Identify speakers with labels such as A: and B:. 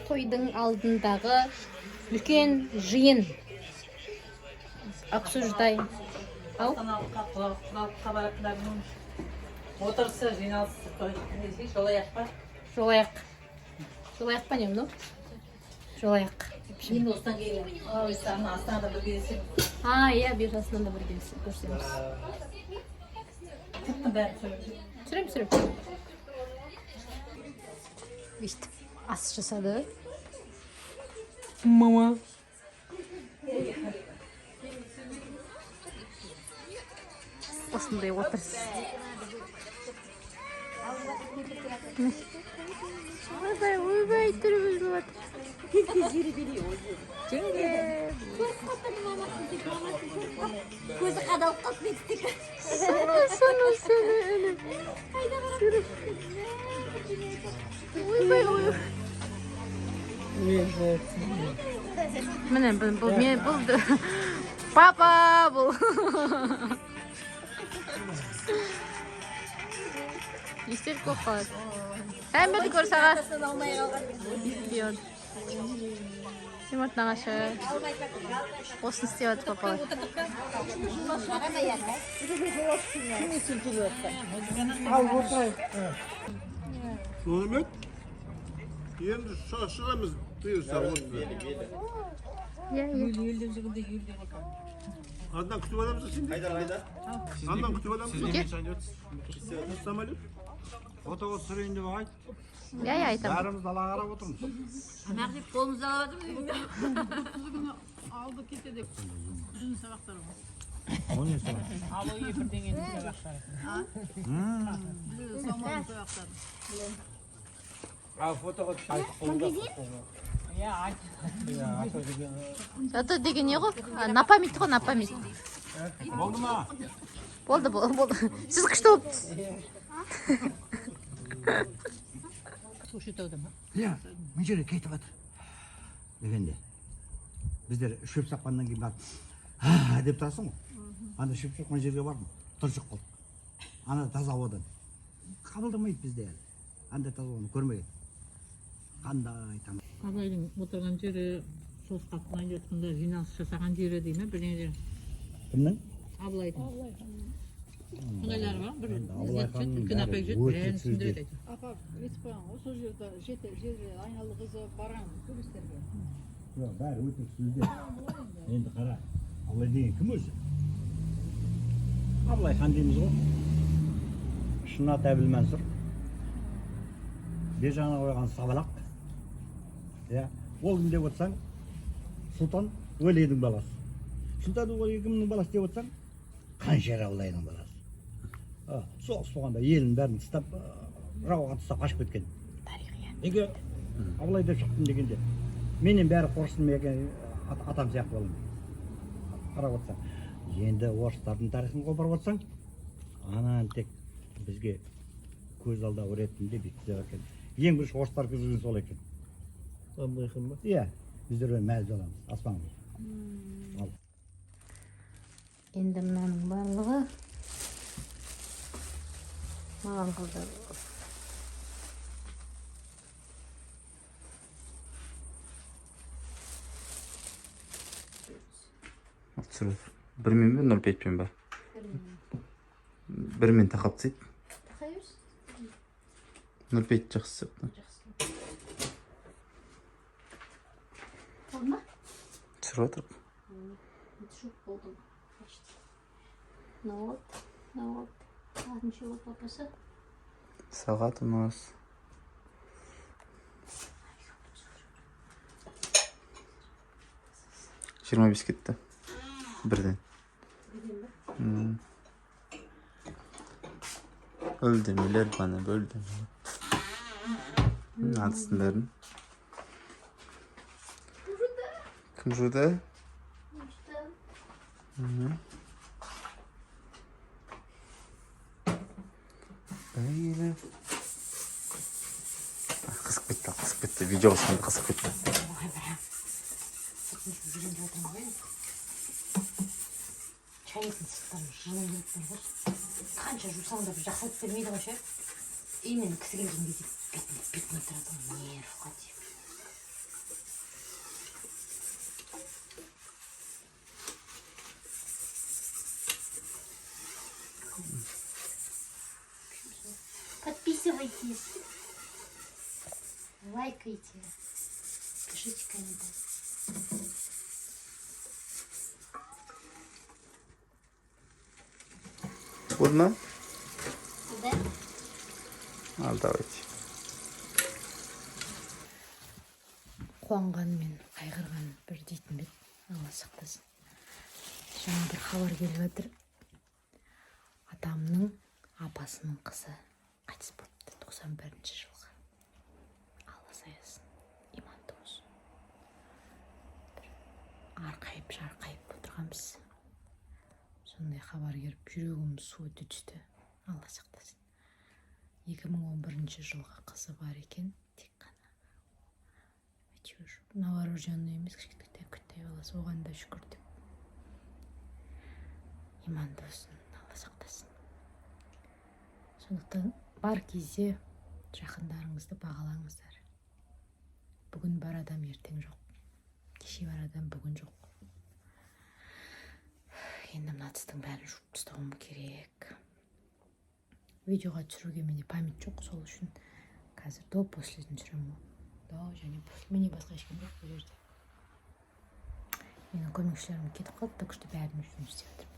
A: Тойдың алдындағы үлкен жиын. Обсуждай. Ау.
B: Астаналыққа, құдалыққа баратындардың отырысы, жиналысы, той не десей, жолаяқ па?
A: Жолаяқ. Жолаяқ па, не мынау? Жолаяқ.
B: Енді осыдан кейін ана Астанада бір кездесеміз.
A: А, иә, бұйырса, Астанада бір көрісеміз.
B: Тіптің бәрін сөйлеп.
A: Түсіремін, түсіремін. Өйстіп ас жасады. Мама. Осындай отырыс. Ойбай, ойбай, түрі бұзылып жатыр. Жеңге.
C: Көзі қадалып қалды бетістікі.
A: Соны, соны, соны, інім. Ойбай, ойбай. Міне, бұл мен, бұл папа бұл. Естелік болып қалады. Сәлем көріс, аға. Жомарт нағашы. Осыны істеп жатыр папалар.
D: Mehmet. Енді шығамыз бұйырса осы.
A: Иә.
D: Андан күтіп аламыз ба сендер?
E: Қайда, қайда?
D: Андан күтіп аламыз ба?
A: Неге?
D: Самолет?
F: Фотоға түсірейін деп айт.
A: Иә, айтамын.
F: Бәріміз далаға қарап отырмыз.
C: Тамақ жеп қолымызды алып жатырмыз.
B: Алды кетеді жүн сабақтары ғой.
F: О, не сабақ?
B: Алоэ бірдеңенің сабақтары. Самалдың сабақтары.
E: А, фотоға түсірейін.
B: Иә, айт.
A: Зато деген не ғой? А, на память қой, на память.
F: Болды ма?
A: Болды, болды, болды. Сіз күшті болыпсыз.
B: Көкшетауда ма?
F: Иә, мына жерге кетіп жатыр дегенде, біздер шөп сапқаннан кейін барып «А» деп тұрасың ғой. Анда шөп шапқан жерге бардым, тұншығып қалдық. Ана таза ауадан қабылдамайды бізде әлі. Андай таза ауаны көрмеген. Қандай там.
B: Абайдың отырған жері, соғысқа аттанайын деп жатқанда жиналыс жасаған жері дей ме, бірдеңе.
F: Кімнің?
B: Абылайдың. Сондайлары бар бір.
F: Енді Абылай ханның
B: Үлкен апай
F: бәрі
B: жүреді,
F: өте
B: бәрін
F: сөздер.
B: түсіндіреді әйтеуір.
G: Апа өйтіп қойған ғой, сол жерде жеті жерде айналғызып барған туристерге.
F: Жоқ, бәрі өтірік сөздер. Енді қара, Абылай деген кім өзі? Абылай хан дейміз ғой. Шын аты Әбілмансұр. Бер жағына қойған Сабалақ. Иә, ол кім деп отырсаң, Сұлтан Уәлидің баласы. Сұлтан Уәли кімнің баласы деп отырсаң, Қаншер Абылайдың баласы. А, соғыс болғанда елін бәрін тастап, жауға тастап қашып кеткен. Неге Абылай деп шықтым дегенде, менен бәрі қорықсын мен атам сияқты боламын. Қарап отырсаң, енді орыстардың тарихын қопарып отырсаң, ананы тек бізге көз алдау ретінде бүйтіп екен. Ең бірінші орыстар кіргізген сол екен.
D: Абылай хан ба?
F: Иә, біздер оны мәз боламыз аспанға. Ал.
A: Енді мынаның барлығы маған қалды.
E: Түсіріп. Бірмен бе, 0,5-пен ба? Бірмен тақап тастайды. 0,5 жақсы сияқты.
A: Болды ма?
E: Түсіріп жатырық.
A: Жоқ, болды. Ну вот, ну вот. Алтыншы вот папасы.
E: Сағат у нас 25 кетті. Бірден. Өлдемелер бана бөлдемелер. Ыдыстың бәрін. Кім жуды? Бәйлі. Қызып кетті, қызып кетті. Видео салды, қызып кетті.
A: Чайниктің сырттарын жылы келіп тұр ғой. Қанша жусаң да бір жақсылық бермейді ғой ше. Именно кісі келген кезде бетіне бетіне тұрады ғой, нервқа тиіп. Подписывайтесь, лайкайте, пишите комментарии.
E: Болды ма?
A: Да?
E: Ал, давайте.
A: Қуанған мен қайғырған бір дейтін бе еді? Алла сақтасын. Жаңа бір хабар келіп жатыр: атамның апасының қызы қайтыс болыпты, 91-жылғы. Алла саясын, иманды болсын. Бір арқайып жарқайып отырғанбыз, сондай хабар келіп, жүрегім су ете түсті. Алла сақтасын. 2011 жылғы қызы бар екен тек қана, әйтеуір новорожденный емес, кішкентай күттай баласы. Оған да шүкір деп, иманды болсын, Алла сақтасын. Сондықтан бар кезде жақындарыңызды бағалаңыздар. Бүгін бар адам ертең жоқ, кеше бар адам бүгін жоқ. Енді мына ыдыстың бәрін жуып тастауым керек. Видеоға түсіруге менде память жоқ, сол үшін қазір до, после сін түсіремін ғой, до және после. Менен басқа ешкім жоқ бұл жерде, менің көмекшілерім кетіп қалды, так что бәрін жұмыс істеп жатырмын.